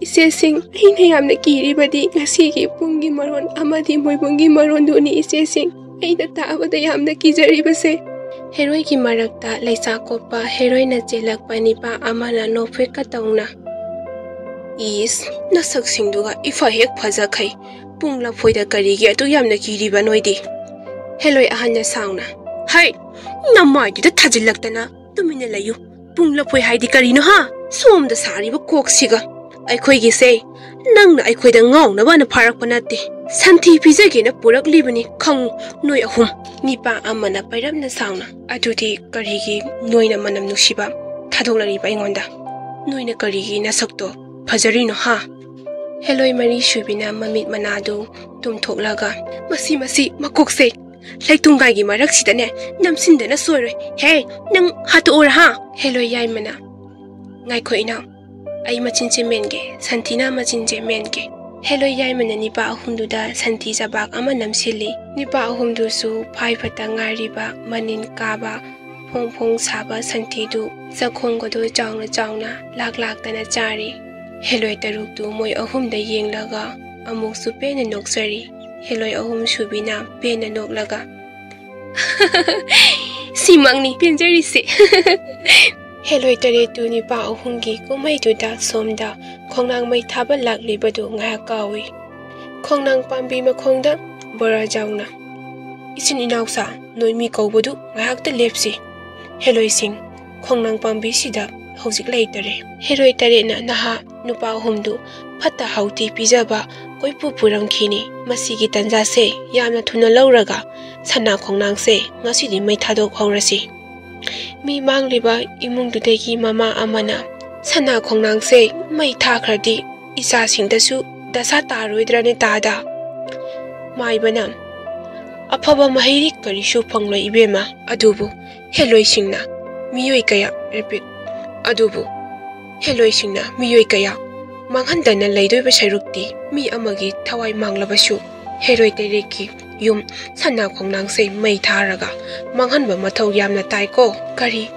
ꯏꯆꯦꯁꯤꯡ, ꯑꯩꯅ ꯌꯥꯝꯅ ꯀꯤꯔꯤꯕꯗꯤ ꯉꯁꯤꯒꯤ ꯄꯨꯡꯒꯤ ꯃꯔꯣꯟ ꯑꯃꯗꯤ ꯃꯣꯏꯕꯨꯡꯒꯤ ꯃꯔꯣꯟꯗꯨꯅꯤ ꯏꯆꯦꯁꯤꯡ꯫ ꯑꯩꯅ ꯇꯥꯕꯗ ꯌꯥꯝꯅ ꯀꯤꯖꯔꯤꯕꯁꯦ꯫ ꯍꯦꯔꯣꯏꯒꯤ ꯃꯔꯛꯇ ꯂꯩꯁꯥ ꯀꯣꯛꯄ ꯍꯦꯔꯣꯏꯅ ꯆꯦꯜꯂꯛꯄ ꯅꯤꯄꯥ ꯑꯃꯅ ꯅꯣꯛꯐꯦꯠꯀ ꯇꯧꯅ, "ꯏꯁ, ꯅꯁꯛꯁꯤꯡꯗꯨꯒ ꯏꯐ ꯍꯦꯛ ꯐꯖꯈꯩ꯫ ꯄꯨꯡ ꯂꯐꯣꯏꯗ ꯀꯔꯤꯒꯤ ꯑꯗꯨꯛ ꯌꯥꯝꯅ ꯀꯤꯔꯤꯕ ꯅꯣꯏꯗꯤ?" ꯍꯦꯂꯣꯏ ꯑꯍꯟꯅ ꯁꯥꯎꯅ, "ꯍꯩ, ꯅꯃꯥꯏꯗꯨꯗ ꯊꯥꯖꯤꯜꯂꯛꯇꯅ ꯇꯨꯃꯤꯟꯅ ꯂꯩꯌꯨ꯫ ꯄꯨꯡ ꯂꯐꯣꯏ ꯍꯥꯏꯗꯤ ꯀꯔꯤꯅꯣ ꯍꯥ? ꯁꯣꯝꯗ ꯁꯥꯔꯤꯕ ꯀꯣꯛꯁꯤꯒ꯫ ꯑꯩꯈꯣꯏꯒꯤꯁꯦ ꯅꯪꯅ ꯑꯩꯈꯣꯏꯗ ꯉꯥꯎꯅꯕꯅ ꯐꯥꯔꯛꯄ ꯅꯠꯇꯦ꯫ ꯁꯟꯊꯤ ꯄꯤꯖꯒꯦꯅ ꯄꯨꯔꯛꯂꯤꯕꯅꯤ, ꯈꯪꯉꯨ ꯅꯣꯏ ꯑꯍꯨꯝ꯫" ꯅꯤꯄꯥ ꯑꯃꯅ ꯄꯩꯔꯞꯅ ꯁꯥꯎꯅ, "ꯑꯗꯨꯗꯤ ꯀꯔꯤꯒꯤ ꯅꯣꯏꯅ ꯃꯅꯝ ꯅꯨꯡꯁꯤꯕ ꯊꯥꯗꯣꯛꯂꯛꯂꯤꯕ ꯑꯩꯉꯣꯟꯗ? ꯅꯣꯏꯅ ꯀꯔꯤꯒꯤ ꯅꯁꯛꯇꯣ ꯐꯖꯔꯤꯅꯣ ꯍꯥ?" ꯍꯦꯂꯣꯏ ꯃꯔꯤ ꯁꯨꯕꯤꯅ ꯃꯃꯤꯠ ꯃꯅꯥꯗꯨ ꯇꯨꯝꯊꯣꯛꯂꯒ, "ꯃꯁꯤ, ꯃꯁꯤ ꯃꯀꯣꯛꯁꯦ ꯂꯩꯇꯨꯡꯒꯥꯏꯒꯤ ꯃꯔꯛꯁꯤꯗꯅꯦ ꯅꯝꯁꯤꯟꯗꯅ ꯁꯣꯏꯔꯣꯏ꯫ ꯍꯦ, ꯅꯪ ꯍꯥꯠꯇꯣꯛꯎꯔ ꯍꯥ?" ꯍꯦꯂꯣꯏ ꯌꯥꯏꯃꯅ, "ꯉꯥꯏꯈꯣ ꯏꯅꯥꯎ, ꯑꯩ ꯃꯆꯤꯟꯁꯦ ꯃꯦꯟꯒꯦ꯫" ꯁꯟꯊꯤꯅ ꯃꯆꯤꯟꯁꯦ ꯃꯦꯟꯒꯦ꯫ ꯍꯦꯂꯣꯏ ꯌꯥꯏꯃꯅ ꯅꯤꯄꯥ ꯑꯍꯨꯝꯗꯨꯗ ꯁꯟꯊꯤ ꯆꯕꯥꯛ ꯑꯃ ꯅꯝꯁꯤꯜꯂꯤ꯫ ꯅꯤꯄꯥ ꯑꯍꯨꯝꯗꯨꯁꯨ ꯐꯥꯏ ꯐꯠꯇ ꯉꯥꯏꯔꯤꯕ ꯃꯅꯤꯟ ꯀꯥꯕ ꯐꯣꯡ ꯐꯣꯡ ꯁꯥꯕ ꯁꯟꯊꯤꯗꯨ ꯆꯥꯛꯈꯣꯡꯒꯗꯣ ꯆꯥꯎꯅ ꯆꯥꯎꯅ ꯂꯥꯛ ꯂꯥꯛꯇꯅ ꯆꯥꯔꯤ꯫ ꯍꯦꯂꯣꯏ ꯇꯔꯨꯛꯇꯨ ꯃꯣꯏ ꯑꯍꯨꯝꯗ ꯌꯦꯡꯂꯒ ꯑꯃꯨꯛꯁꯨ ꯄꯦꯟꯅ ꯅꯣꯛꯆꯔꯤ꯫ ꯍꯦꯂꯣꯏ ꯑꯍꯨꯝ ꯁꯨꯕꯤꯅ ꯄꯦꯟꯅ ꯅꯣꯛꯂꯒ, "ꯁꯤꯃꯛꯅꯤ ꯄꯦꯟꯖꯔꯤꯁꯦ꯫" ꯍꯦꯂꯣꯏ ꯇꯔꯦꯠꯇꯨ ꯅꯤꯄꯥ ꯑꯍꯨꯝꯒꯤ ꯀꯨꯝꯍꯩꯗꯨꯗ ꯁꯣꯝꯗ ꯈꯣꯡꯅꯥꯡ ꯃꯩ ꯊꯥꯕ ꯂꯥꯛꯂꯤꯕꯗꯨ ꯉꯥꯏꯍꯥꯛ ꯀꯥꯎꯏ꯫ ꯈꯣꯡꯅꯥꯡ ꯄꯥꯝꯕꯤ ꯃꯈꯣꯡꯗ ꯕꯣꯔꯥ ꯖꯥꯎꯅ, "ꯏꯆꯤꯟ ꯏꯅꯥꯎꯁꯥ, ꯅꯣꯏ ꯃꯤ ꯀꯧꯕꯗꯨ ꯉꯥꯏꯍꯥꯛꯇ ꯂꯦꯞꯁꯤ꯫ ꯍꯦꯂꯣꯏꯁꯤꯡ, ꯈꯣꯡꯅꯥꯡ ꯄꯥꯝꯕꯤꯁꯤꯗ ꯍꯧꯖꯤꯛ ꯂꯩꯇꯔꯦ꯫" ꯍꯦꯂꯣꯏ ꯇꯔꯦꯠꯅ ꯅꯍꯥ ꯅꯨꯄꯥ ꯑꯍꯨꯝꯗꯨ ꯐꯠꯇ ꯍꯥꯎꯊꯤ ꯄꯤꯖꯕ ꯀꯣꯏꯄꯨ ꯄꯨꯔꯝꯈꯤꯅꯤ꯫ ꯃꯁꯤꯒꯤ ꯇꯟꯖꯥꯁꯦ ꯌꯥꯝꯅ ꯊꯨꯅ ꯂꯧꯔꯒ ꯁꯅꯥ ꯈꯣꯡꯅꯥꯡꯁꯦ ꯉꯁꯤꯗꯤ ꯃꯩ ꯊꯥꯗꯣꯛꯍꯧꯔꯁꯤ꯫ ꯃꯤ ꯃꯥꯡꯂꯤꯕ ꯏꯃꯨꯡꯗꯨꯗꯒꯤ ꯃꯃꯥ ꯑꯃꯅ, "ꯁꯅꯥ ꯈꯣꯡꯅꯥꯡꯁꯦ ꯃꯩ ꯊꯥꯈ꯭ꯔꯗꯤ ꯏꯆꯥꯁꯤꯡꯗꯁꯨ ꯗꯁꯥ ꯇꯥꯔꯣꯏꯗ꯭ꯔꯅꯦ ꯇꯥꯗ?" ꯃꯥꯏꯕꯅ, "ꯑꯐꯕ ꯃꯍꯩꯗꯤ ꯀꯔꯤꯁꯨ ꯐꯪꯂꯣꯏ ꯏꯕꯦꯝꯃ꯫ ꯑꯗꯨꯕꯨ ꯍꯦꯂꯣꯏꯁꯤꯡꯅ ꯃꯤꯑꯣꯏ ꯀꯌꯥ," repeat, "ꯑꯗꯨꯕꯨ ꯍꯦꯂꯣꯏꯁꯤꯡꯅ ꯃꯤꯑꯣꯏ ꯀꯌꯥ ꯃꯥꯡꯍꯟꯗꯅ ꯂꯩꯗꯣꯏꯕ ꯁꯔꯨꯛꯇꯤ ꯃꯤ ꯑꯃꯒꯤ ꯊꯋꯥꯏ ꯃꯥꯡꯂꯕꯁꯨ ꯍꯦꯂꯣꯏ ꯇꯔꯦꯠꯀꯤ ꯌꯨꯝ ꯁꯅꯥ ꯈꯣꯡꯅꯥꯡꯁꯦ ꯃꯩ ꯊꯥꯔꯒ ꯃꯥꯡꯍꯟꯕ ꯃꯊꯧ ꯌꯥꯝꯅ ꯇꯥꯏꯀꯣ꯫" "ꯀꯔꯤ?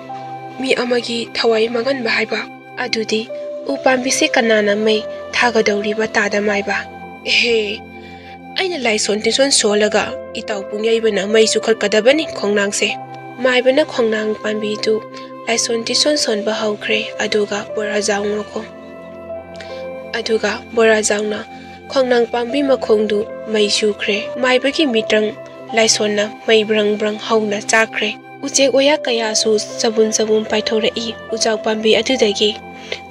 ꯃꯤ ꯑꯃꯒꯤ ꯊꯋꯥꯏ ꯃꯥꯡꯍꯟꯕ ꯍꯥꯏꯕ? ꯑꯗꯨꯗꯤ ꯎ ꯄꯥꯝꯕꯤꯁꯦ ꯀꯅꯥꯅ ꯃꯩ ꯊꯥꯒꯗꯧꯔꯤꯕ ꯇꯥꯗ ꯃꯥꯏꯕ?" "ꯑꯦꯍꯦ, ꯑꯩꯅ ꯂꯥꯏꯁꯣꯟ ꯇꯤꯁꯣꯟ ꯁꯣꯜꯂꯒ ꯏꯇꯥꯎ ꯄꯨꯡꯌꯩꯕꯅ ꯃꯩ ꯆꯨꯈꯠꯀꯗꯕꯅꯤ ꯈꯣꯡꯅꯥꯡꯁꯦ꯫ ꯃꯥꯏꯕꯅ ꯈꯣꯡꯅꯥꯡ ꯄꯥꯝꯕꯤꯗꯨ ꯂꯥꯏꯁꯣꯟ ꯇꯤꯁꯣꯟ ꯁꯣꯟꯕ ꯍꯧꯈ꯭ꯔꯦ꯫ ꯑꯗꯨꯒ ꯕꯣꯔꯥꯖꯥꯎ ꯉꯣꯀꯣ ꯑꯗꯨꯒ ꯕꯣꯔꯥꯖꯥꯎꯅ ꯈꯣꯡꯅꯥꯡ ꯄꯥꯝꯕꯤ ꯃꯈꯣꯡꯗꯨ ꯃꯩ ꯆꯨꯈ꯭ꯔꯦ꯫ ꯃꯥꯏꯕꯒꯤ ꯃꯤꯇ꯭ꯔꯪ ꯂꯥꯏꯁꯣꯟꯅ ꯃꯩ ꯕ꯭ꯔꯪ ꯕ꯭ꯔꯪ ꯍꯧꯅ ꯆꯥꯛꯈ꯭ꯔꯦ꯫ ꯎꯆꯦꯛ ꯋꯥꯌꯥ ꯀꯌꯥꯁꯨ ꯆꯕꯨꯟ ꯆꯕꯨꯟ ꯄꯥꯏꯊꯣꯔꯛꯏ ꯎꯖꯥꯎ ꯄꯥꯝꯕꯤ ꯑꯗꯨꯗꯒꯤ꯫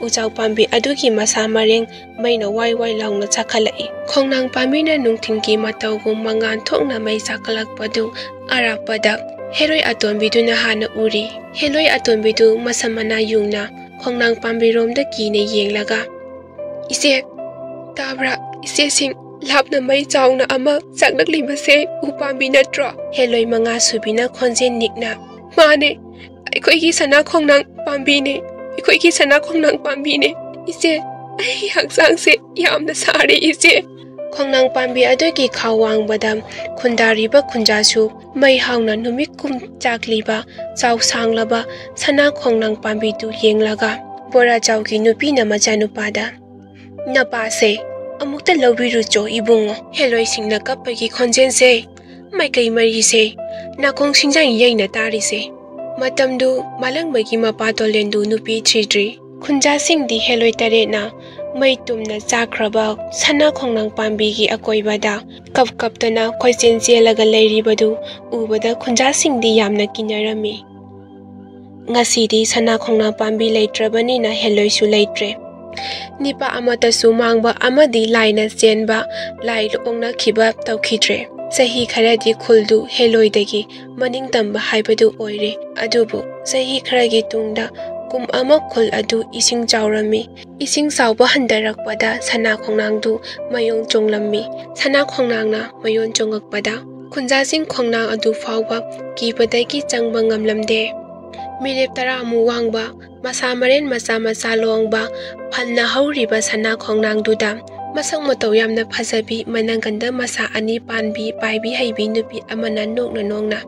ꯎꯖꯥꯎ ꯄꯥꯝꯕꯤ ꯑꯗꯨꯒꯤ ꯃꯁꯥ ꯃꯔꯦꯡ ꯃꯩꯅ ꯋꯥꯏ ꯋꯥꯏ ꯂꯥꯎꯅ ꯆꯥꯛꯈꯠꯂꯛꯏ꯫ ꯈꯣꯡꯅꯥꯡ ꯄꯥꯝꯕꯤꯅ ꯅꯨꯡꯊꯤꯜꯒꯤ ꯃꯇꯧꯒꯨꯝ ꯃꯉꯥꯟ ꯊꯣꯛꯅ ꯃꯩ ꯆꯥꯛꯈꯠꯂꯛꯄꯗꯨ ꯑꯔꯥꯞꯄꯗ ꯍꯦꯔꯣꯏ ꯑꯇꯣꯟꯕꯤꯗꯨꯅ ꯍꯥꯟꯅ ꯎꯔꯤ꯫ ꯍꯦꯂꯣꯏ ꯑꯇꯣꯟꯕꯤꯗꯨ ꯃꯁꯝ ꯃꯅꯥ ꯌꯨꯡꯅ ꯈꯣꯡꯅꯥꯡ ꯄꯥꯝꯕꯤꯔꯣꯝꯗ ꯀꯤꯅ ꯌꯦꯡꯂꯒ, "ꯏꯆꯦ, ꯇꯥꯕ꯭ꯔꯥ? ꯏꯆꯦꯁꯤꯡ, ꯂꯥꯞꯅ ꯃꯩ ꯆꯥꯎꯅ ꯑꯃ ꯆꯥꯛꯂꯛꯂꯤꯕꯁꯦ ꯎꯄꯥꯝꯕꯤ ꯅꯠꯇ꯭ꯔꯣ?" ꯍꯦꯂꯣꯏ ꯃꯉꯥ ꯁꯨꯕꯤꯅ ꯈꯣꯟꯖꯦꯜ ꯅꯤꯛꯅ, "ꯃꯥꯅꯦ, ꯑꯩꯈꯣꯏꯒꯤ ꯁꯅꯥ ꯈꯣꯡꯅꯥꯡ ꯄꯥꯝꯕꯤꯅꯦ, ꯑꯩꯈꯣꯏꯒꯤ ꯁꯅꯥ ꯈꯣꯡꯅꯥꯡ ꯄꯥꯝꯕꯤꯅꯦ꯫ ꯏꯆꯦ, ꯑꯩꯒꯤ ꯍꯛꯆꯥꯡꯁꯦ ꯌꯥꯝꯅ ꯁꯥꯔꯦ, ꯏꯆꯦ꯫" ꯈꯣꯡꯅꯥꯡ ꯄꯥꯝꯕꯤ ꯑꯗꯨꯒꯤ ꯈꯥ ꯋꯥꯡꯕꯗ ꯈꯨꯟꯗꯥꯔꯤꯕ ꯈꯨꯟꯖꯥꯁꯨ ꯃꯩ ꯍꯥꯎꯅ ꯅꯨꯃꯤꯠ ꯀꯨꯝ ꯆꯥꯛꯂꯤꯕ ꯆꯥꯎ ꯁꯥꯡꯂꯕ ꯁꯅꯥ ꯈꯣꯡꯅꯥꯡ ꯄꯥꯝꯕꯤꯗꯨ ꯌꯦꯡꯂꯒ, ꯕꯣꯔꯥꯖꯥꯎꯒꯤ ꯅꯨꯄꯤꯅ ꯃꯆꯥꯅꯨꯄꯥꯗ, "ꯅꯄꯥꯁꯦ ꯑꯃꯨꯛꯇ ꯂꯧꯕꯤꯔꯨꯆꯣ ꯏꯕꯨꯡꯉꯣ꯫" ꯍꯦꯂꯣꯏꯁꯤꯡꯅ ꯀꯞꯄꯒꯤ ꯈꯣꯟꯖꯦꯜꯁꯦ ꯃꯥꯏꯀꯩ ꯃꯔꯤꯁꯦ ꯅꯥꯀꯣꯡ ꯁꯤꯡꯖꯥꯡ ꯌꯩꯅ ꯇꯥꯔꯤꯁꯦ꯫ ꯃꯇꯝꯗꯨ ꯃꯥꯂꯪꯕꯒꯤ ꯃꯄꯥ ꯇꯣꯂꯦꯟꯗꯨ ꯅꯨꯄꯤ ꯊꯤꯗ꯭ꯔꯤ꯫ ꯈꯨꯟꯖꯥꯁꯤꯡꯗꯤ ꯍꯦꯂꯣꯏ ꯇꯔꯦꯠꯅ ꯃꯩ ꯇꯨꯝꯅ ꯆꯥꯛꯈ꯭ꯔꯕ ꯁꯅꯥ ꯈꯣꯡꯅꯥꯡ ꯄꯥꯝꯕꯤꯒꯤ ꯑꯀꯣꯏꯕꯗ ꯀꯞ ꯀꯞꯇꯅ ꯀꯣꯏꯆꯦꯟ ꯆꯦꯜꯂꯒ ꯂꯩꯔꯤꯕꯗꯨ ꯎꯕꯗ ꯈꯨꯟꯖꯥꯁꯤꯡꯗꯤ ꯌꯥꯝꯅ ꯀꯤꯅꯔꯝꯃꯤ꯫ ꯉꯁꯤꯗꯤ ꯁꯅꯥ ꯈꯣꯡꯅꯥꯡ ꯄꯥꯝꯕꯤ ꯂꯩꯇ꯭ꯔꯕꯅꯤꯅ ꯍꯦꯂꯣꯏꯁꯨ ꯂꯩꯇ꯭ꯔꯦ꯫ ꯅꯤꯄꯥ ꯑꯃꯠꯇꯁꯨ ꯃꯥꯡꯕ ꯑꯃꯗꯤ ꯂꯥꯏꯅ ꯆꯦꯟꯕ, ꯂꯥꯏ ꯑꯣꯛꯅꯈꯤꯕ ꯇꯧꯈꯤꯗ꯭ꯔꯦ꯫ ꯆꯍꯤ ꯈꯔꯗꯤ ꯈꯨꯜꯗꯨ ꯍꯦꯂꯣꯏꯗꯒꯤ ꯃꯅꯤꯡ ꯇꯝꯕ ꯍꯥꯏꯕꯗꯨ ꯑꯣꯏꯔꯦ꯫ ꯑꯗꯨꯕꯨ ꯆꯍꯤ ꯈꯔꯒꯤ ꯇꯨꯡꯗ ꯀꯨꯝ ꯑꯃ ꯈꯨꯜ ꯑꯗꯨ ꯏꯁꯤꯡ ꯆꯥꯎꯔꯝꯃꯤ꯫ ꯏꯁꯤꯡ ꯆꯥꯎꯕ ꯍꯟꯊꯔꯛꯄꯗ ꯁꯅꯥ ꯈꯣꯡꯅꯥꯡꯗꯨ ꯃꯌꯣꯟ ꯆꯣꯡꯂꯝꯃꯤ꯫ ꯁꯅꯥ ꯈꯣꯡꯅꯥꯡꯅ ꯃꯌꯣꯟ ꯆꯣꯡꯉꯛꯄꯗ ꯈꯨꯟꯖꯥꯁꯤꯡ ꯈꯣꯡꯅꯥꯡ ꯑꯗꯨ ꯐꯥꯎꯕ ꯀꯤꯕꯗꯒꯤ ꯆꯪꯕ ꯉꯝꯂꯝꯗꯦ꯫ ꯃꯤꯔꯦꯞ ꯇꯔꯥꯃꯨꯛ ꯋꯥꯡꯕ, ꯃꯁꯥ ꯃꯔꯦꯟ ꯃꯆꯥ ꯃꯆꯥ ꯂꯣꯡꯕ, ꯐꯟꯅ ꯍꯧꯔꯤꯕ ꯁꯅꯥ ꯈꯣꯡꯅꯥꯡꯗꯨꯗ ꯃꯁꯛ ꯃꯇꯧ ꯌꯥꯝꯅ ꯐꯖꯕꯤ, ꯃꯅꯪꯒꯟꯗ ꯃꯁꯥ ꯑꯅꯤ ꯄꯥꯟꯕꯤ, ꯄꯥꯏꯕꯤ ꯍꯩꯕꯤ ꯅꯨꯄꯤ ꯑꯃꯅ ꯅꯣꯛꯅ ꯅꯣꯛꯅ,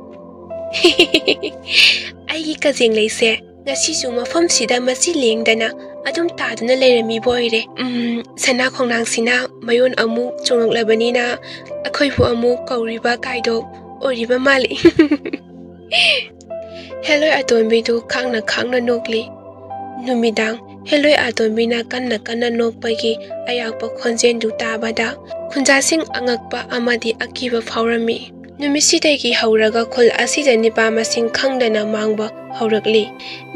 "ꯑꯩꯒꯤ ꯀꯖꯦꯡ ꯂꯩꯁꯦ, ꯉꯁꯤꯁꯨ ꯃꯐꯝꯁꯤꯗ ꯃꯆꯤ ꯂꯦꯡꯗꯅ ꯑꯗꯨꯝ ꯇꯥꯗꯨꯅ ꯂꯩꯔꯝꯃꯤꯕ ꯑꯣꯏꯔꯦ꯫ ꯎꯝ, ꯁꯅꯥ ꯈꯣꯡꯅꯥꯡꯁꯤꯅ ꯃꯌꯣꯟ ꯑꯃꯨꯛ ꯆꯣꯡꯂꯛꯂꯕꯅꯤꯅ ꯑꯩꯈꯣꯏꯕꯨ ꯑꯃꯨꯛ ꯀꯧꯔꯤꯕ ꯀꯥꯏꯗꯣ ꯑꯣꯏꯔꯤꯕ ꯃꯥꯜꯂꯤ꯫ ꯍꯦꯂꯣꯏ ꯑꯇꯣꯟꯕꯤꯗꯨ ꯈꯥꯡꯅ ꯈꯥꯡꯅ ꯅꯣꯛꯂꯤ꯫ ꯅꯨꯃꯤꯗꯥꯡ ꯍꯦꯂꯣꯏ ꯑꯇꯣꯟꯕꯤꯅ ꯀꯟꯅ ꯀꯟꯅ ꯅꯣꯛꯄꯒꯤ ꯑꯌꯥꯛꯄ ꯈꯣꯟꯖꯦꯜꯗꯨ ꯇꯥꯕꯗ ꯈꯨꯟꯖꯥꯁꯤꯡ ꯑꯉꯛꯄ ꯑꯃꯗꯤ ꯑꯀꯤꯕ ꯐꯥꯎꯔꯝꯃꯤ꯫ ꯅꯨꯃꯤꯠꯁꯤꯗꯒꯤ ꯍꯧꯔꯒ ꯈꯨꯜ ꯑꯁꯤꯗ ꯅꯤꯄꯥ ꯃꯁꯤꯡ ꯈꯪꯗꯅ ꯃꯥꯡꯕ ꯍꯧꯔꯛꯂꯤ꯫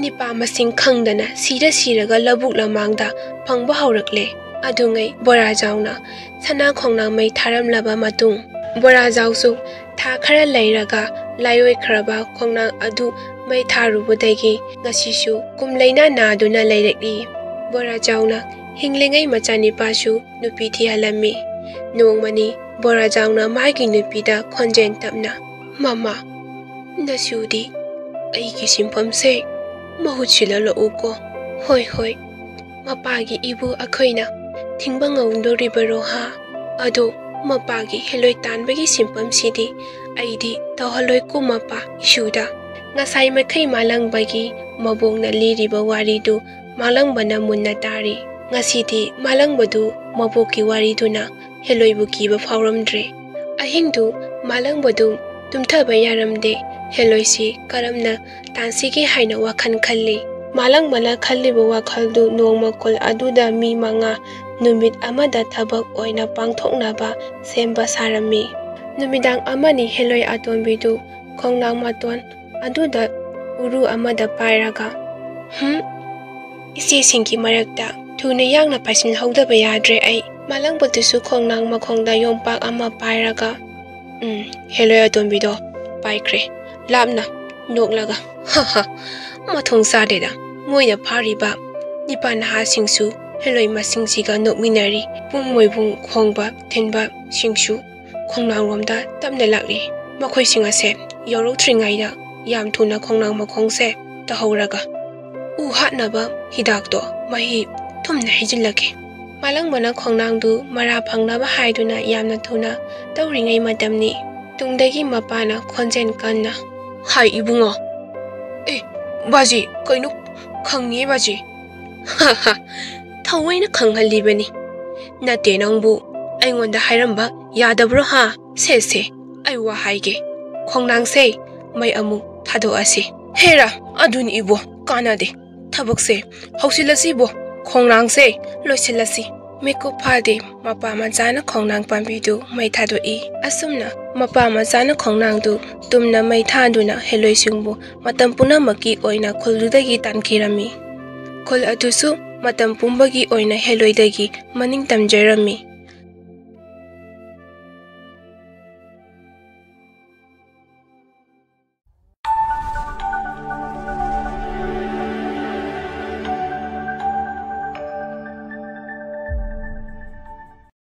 ꯅꯤꯄꯥ ꯃꯁꯤꯡ ꯈꯪꯗꯅ ꯁꯤꯔ ꯁꯤꯔꯒ ꯂꯧꯕꯨꯛ ꯂꯃꯥꯡꯗ ꯐꯪꯕ ꯍꯧꯔꯛꯂꯦ꯫ ꯑꯗꯨꯉꯩ ꯕꯣꯔꯥꯖꯥꯎꯅ ꯁꯅꯥ ꯈꯣꯡꯅꯥꯡ ꯃꯩ ꯊꯥꯔꯝꯂꯕ ꯃꯇꯨꯡ, ꯕꯣꯔꯥꯖꯥꯎꯁꯨ ꯊꯥ ꯈꯔ ꯂꯩꯔꯒ ꯂꯥꯏꯑꯣꯏꯈ꯭ꯔꯕ ꯈꯣꯡꯅꯥꯡ ꯑꯗꯨ ꯃꯩ ꯊꯥꯔꯨꯕꯗꯒꯤ ꯉꯁꯤꯁꯨ ꯀꯨꯝꯂꯩꯅ ꯅꯥꯗꯨꯅ ꯂꯩꯔꯛꯂꯤ꯫ ꯕꯣꯔꯥꯖꯥꯎꯅ ꯍꯤꯡꯂꯤꯉꯩ ꯃꯆꯥꯅꯤꯄꯥꯁꯨ ꯅꯨꯄꯤ ꯊꯤꯍꯜꯂꯝꯃꯤ꯫ ꯅꯣꯡꯃꯅꯤ ꯕꯣꯔꯥꯖꯥꯎꯅ ꯃꯥꯒꯤ ꯅꯨꯄꯤꯗ ꯈꯣꯟꯖꯦꯜ ꯇꯞꯅ, "ꯃꯃꯥ, ꯅꯁꯨꯗꯤ ꯑꯩꯒꯤ ꯁꯤꯟꯐꯝꯁꯦ ꯃꯍꯨꯠ ꯁꯤꯜꯍꯜꯂꯛꯎꯀꯣ꯫" "ꯍꯣꯏ, ꯍꯣꯏ, ꯃꯄꯥꯒꯤ ꯏꯕꯨ ꯑꯩꯈꯣꯏꯅ ꯊꯤꯡꯕ ꯉꯝꯗꯣꯔꯤꯕꯔꯣ ꯍꯥ? ꯑꯗꯣ ꯃꯄꯥꯒꯤ ꯍꯦꯂꯣꯏ ꯇꯥꯟꯕꯒꯤ ꯁꯤꯟꯐꯝꯁꯤꯗꯤ ꯑꯩꯗꯤ ꯇꯧꯍꯜꯂꯣꯏꯀꯣ ꯃꯄꯥ ꯏꯁꯨꯗ꯫" ꯉꯁꯥꯏ ꯃꯈꯩ ꯃꯥꯂꯪꯕꯒꯤ ꯃꯕꯣꯛꯅ ꯂꯤꯔꯤꯕ ꯋꯥꯔꯤꯗꯨ ꯃꯥꯂꯪꯕꯅ ꯃꯨꯟꯅ ꯇꯥꯔꯤ꯫ ꯉꯁꯤꯗꯤ ꯃꯥꯂꯪꯕꯗꯨ ꯃꯕꯣꯛꯀꯤ ꯋꯥꯔꯤꯗꯨꯅ ꯍꯦꯂꯣꯏꯕꯨ ꯀꯤꯕ ꯐꯥꯎꯔꯝꯗ꯭ꯔꯦ꯫ ꯑꯍꯤꯡꯗꯨ ꯃꯥꯂꯪꯕꯗꯨ ꯇꯨꯝꯊꯕ ꯌꯥꯔꯝꯗꯦ꯫ ꯍꯦꯂꯣꯏꯁꯤ ꯀꯔꯝꯅ ꯇꯥꯟꯁꯤꯒꯦ ꯍꯥꯏꯅ ꯋꯥꯈꯜ ꯈꯜꯂꯤ꯫ ꯃꯥꯂꯪꯕꯅ ꯈꯜꯂꯤꯕ ꯋꯥꯈꯜꯗꯨ ꯅꯣꯡꯃ ꯈꯨꯜ ꯑꯗꯨꯗ ꯃꯤ ꯃꯉꯥ ꯅꯨꯃꯤꯠ ꯑꯃꯗ ꯊꯕꯛ ꯑꯣꯏꯅ ꯄꯥꯡꯊꯣꯛꯅꯕ ꯁꯦꯝꯕ ꯁꯥꯔꯝꯃꯤ꯫ ꯅꯨꯃꯤꯗꯥꯡ ꯑꯃꯅꯤ ꯍꯦꯂꯣꯏ ꯑꯇꯣꯟꯕꯤꯗꯨ ꯈꯣꯡꯅꯥꯡ ꯃꯇꯣꯟ ꯑꯗꯨꯗ ꯎꯔꯨ ꯑꯃꯗ ꯄꯥꯏꯔꯒ, "ꯍꯨꯝ, ꯏꯆꯦꯁꯤꯡꯒꯤ ꯃꯔꯛꯇ ꯊꯨꯅ ꯌꯥꯡꯅ ꯄꯥꯏꯁꯤꯟꯍꯧꯗꯕ ꯌꯥꯗ꯭ꯔꯦ ꯑꯩ꯫" ꯃꯥꯂꯪꯕꯗꯨꯁꯨ ꯈꯣꯡꯅꯥꯡ ꯃꯈꯣꯡꯗ ꯌꯣꯝꯄꯥꯛ ꯑꯃ ꯄꯥꯏꯔꯒ, "ꯎꯝ, ꯍꯦꯂꯣꯏ ꯑꯇꯣꯟꯕꯤꯗꯣ ꯄꯥꯏꯈ꯭ꯔꯦ꯫" ꯂꯥꯞꯅ ꯅꯣꯛꯂꯒ, "ꯍ ꯍ, ꯃꯊꯣꯡ ꯆꯥꯗꯦꯗ, ꯃꯣꯏꯅ ꯐꯥꯔꯤꯕ ꯅꯤꯄꯥ ꯅꯍꯥꯁꯤꯡꯁꯨ ꯍꯦꯂꯣꯏ ꯃꯁꯤꯡꯁꯤꯒ ꯅꯣꯛꯃꯤꯟꯅꯔꯤ꯫ ꯄꯨꯡ ꯃꯣꯏꯕꯨꯡ ꯈꯣꯡꯕ ꯊꯤꯟꯕꯁꯤꯡꯁꯨ ꯈꯣꯡꯅꯥꯡꯔꯣꯝꯗ ꯇꯞꯅ ꯂꯥꯛꯂꯤ꯫ ꯃꯈꯣꯏꯁꯤꯡ ꯑꯁꯦ ꯌꯧꯔꯛꯇ꯭ꯔꯤꯉꯩꯗ ꯌꯥꯝ ꯊꯨꯅ ꯈꯣꯡꯅꯥꯡ ꯃꯈꯣꯡꯁꯦ ꯇꯧꯍꯧꯔꯒ ꯎ ꯍꯥꯠꯅꯕ ꯍꯤꯗꯥꯛꯇꯣ ꯃꯍꯤ ꯊꯨꯝꯅ ꯍꯩꯖꯤꯜꯂꯒꯦ꯫" ꯃꯥꯂꯪꯕꯅ ꯈꯣꯡꯅꯥꯡꯗꯨ ꯃꯔꯥ ꯐꯪꯅꯕ ꯍꯥꯏꯗꯨꯅ ꯌꯥꯝꯅ ꯊꯨꯅ ꯇꯧꯔꯤꯉꯩ ꯃꯇꯝꯅꯤ꯫ ꯇꯨꯡꯗꯒꯤ ꯃꯄꯥꯅ ꯈꯣꯟꯖꯦꯜ ꯀꯟꯅ, "ꯍꯥꯏ ꯏꯕꯨꯡꯉꯣ꯫" "ꯑꯦ, ꯕꯥꯖꯤ, ꯀꯩꯅꯣ ꯈꯪꯉꯦ ꯕꯥꯖꯤ?" ꯍꯥ ꯍꯥ, ꯊꯑꯣꯏꯅ ꯈꯪꯍꯜꯂꯤꯕꯅꯤ꯫ ꯅꯠꯇꯦ, ꯅꯪꯕꯨ ꯑꯩꯉꯣꯟꯗ ꯍꯥꯏꯔꯝꯕ ꯌꯥꯗꯕ꯭ꯔꯣ ꯍꯥ? ꯁꯦ ꯁꯦ, ꯑꯩ ꯋꯥ ꯍꯥꯏꯒꯦ꯫ ꯈꯣꯡꯅꯥꯡꯁꯦ ꯃꯩ ꯑꯃꯨꯛ ꯊꯥꯗꯣꯛꯑꯁꯤ꯫ ꯍꯦꯔꯥ, ꯑꯗꯨꯅꯤ ꯏꯕꯣ, ꯀꯥꯟꯅꯗꯦ꯫ ꯊꯕꯛꯁꯦ ꯍꯧꯁꯤꯜꯂꯁꯤꯕꯣ, ꯈꯣꯡꯅꯥꯡꯁꯦ ꯂꯣꯏꯁꯤꯜꯂꯁꯤ꯫ ꯃꯤꯀꯨꯞ ꯐꯥꯗꯦ ꯃꯄꯥ ꯃꯆꯥꯅ ꯈꯣꯡꯅꯥꯡ ꯄꯥꯝꯕꯤꯗꯨ ꯃꯩ ꯊꯥꯗꯣꯛꯏ꯫ ꯑꯁꯨꯝꯅ ꯃꯄꯥ ꯃꯆꯥꯅ ꯈꯣꯡꯅꯥꯡꯗꯨ ꯇꯨꯝꯅ ꯃꯩ ꯊꯥꯗꯨꯅ ꯍꯦꯂꯣꯏꯁꯤꯡꯕꯨ ꯃꯇꯝ ꯄꯨꯝꯅꯃꯛꯀꯤ ꯑꯣꯏꯅ ꯈꯨꯜꯗꯨꯗꯒꯤ ꯇꯥꯟꯈꯤꯔꯝꯃꯤ꯫ ꯈꯨꯜ ꯑꯗꯨꯁꯨ ꯃꯇꯝ ꯄꯨꯝꯕꯒꯤ ꯑꯣꯏꯅ ꯍꯦꯂꯣꯏꯗꯒꯤ ꯃꯅꯤꯡ ꯇꯝꯖꯔꯝꯃꯤ꯫